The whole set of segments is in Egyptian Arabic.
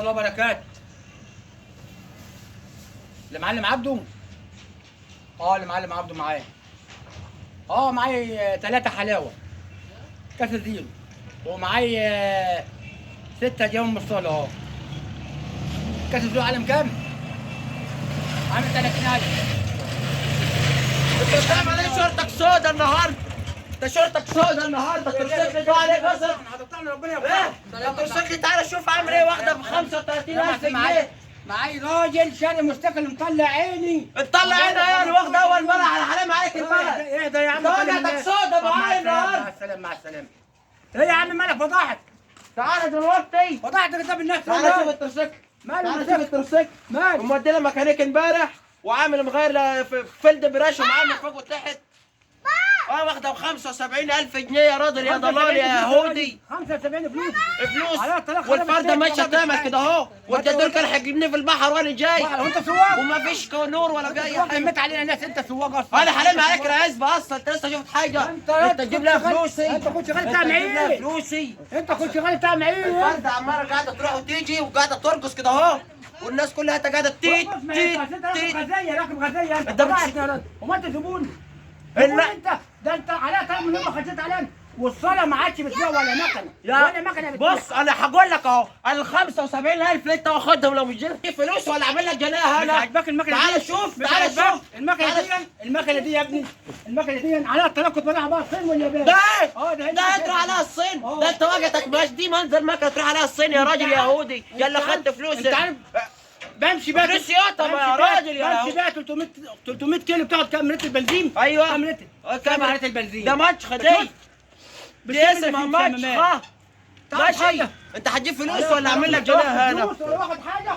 الله وبركاته. المعلم عبده؟ المعلم عبده معايا. معايا 3 حلاوة كاس زيرو، ومعايا 6 ديون من الصاله. كاس زيرو عالم كام؟ عامل 30,000. انت بتعمل ايه؟ شورتك سودا النهارده، انت شورتك سودا النهارده. التروسيكل ده عليك اصلا. هتقطعني ربنا ايه يا التروسيكل؟ تعالى شوف عامل ايه، واخده ب 35,000 جنيه. معايا راجل شاري مستقل مطلع عيني. اطلع عينها يعني، واخده اول مرة على حرام عليك البلد. اهدى يا عم. ده وجعتك سودا معايا النهارده. مع السلامة مع السلامة. ايه يا عم مالك فضحت؟ تعالى دلوقتي. فضحت قدام الناس. تعالى شوف التروسيكل. ماله تعالى شوف الموتوسيكل؟ التروسيكل. ماله؟ ومودينا ميكانيك امبارح وعامل مغير فيلد براش وعامل فوق وتحت. واخده ب 75,000 جنيه يا راجل يا ضلال يا يهودي. 75 فلوس. فلوس على الطلاق. والفرده ماشية قدامك كده اهو، والدكتور كان هيجيبني في البحر وانا جاي. وانت سواق؟ ومفيش نور ولا في اي حاجة. لميت علينا ناس، انت سواق اصلا. انا حرام عليك العزبة اصلا، انت لسه شفت حاجة؟ انت تجيب لها فلوسي. انت كنت شغال بتاع انت تجيب لها معين. فلوسي. انت كنت شغال بتاع معين. الفرده عماله قاعدة تروح وتيجي وقاعدة ترقص كده اهو، والناس كلها قاعدة تيت تيت انت راكب تيت. غازية، راكب غازية انت. انت فضحت يا راجل. وما انت زبون؟ زبون انت ده، انت عليها طلب من يوم ما خشيت علينا والصاله ما عادش بتبيع ولا مكنه ولا مكنه بتبيع. بص انا هقول لك اهو، ال 75,000 اللي انت واخدهم لو مش جايب فلوس ولا عامل لك جناها. مش انا عاجباك المكنه تعالى دي؟ شوف، مش تعالى عاجباك شوف. المكنه دي؟ المكنه دي يا ابني، المكنه دي عليها الطلاق كنت بروح بقى الصين واليابان. ده ايه؟ ده ده تروح عليها الصين؟ ده انت وجهتك مش دي منظر مكنه تروح عليها الصين يا راجل يا يهودي، يا اللي خدت فلوس. انت عارف بمشي بقى فلوس يا طب يا راجل يا بمشي يهودي. بقى 300 كيلو، بتاخد كام لتر بنزين؟ ايوه. كام لتر؟ كام 7 لتر بنزين. ده ماتش دي، دي اسمها ماتش. ها ماشي. ماشي، انت هتجيب فلوس ولا اعمل لك جناها انا؟ فلوس ولا واخد حاجة،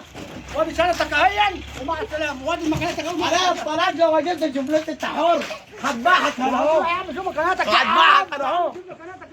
وادي شنطتك اهي ومع السلامة، وادي مكانتك اهي. عليا الطلاق لو ما جبتش فلوس انت حر، هذبحك انا اهو. يا عم شوف مكانتك. هذبحك انا اهو. شوف مكانتك.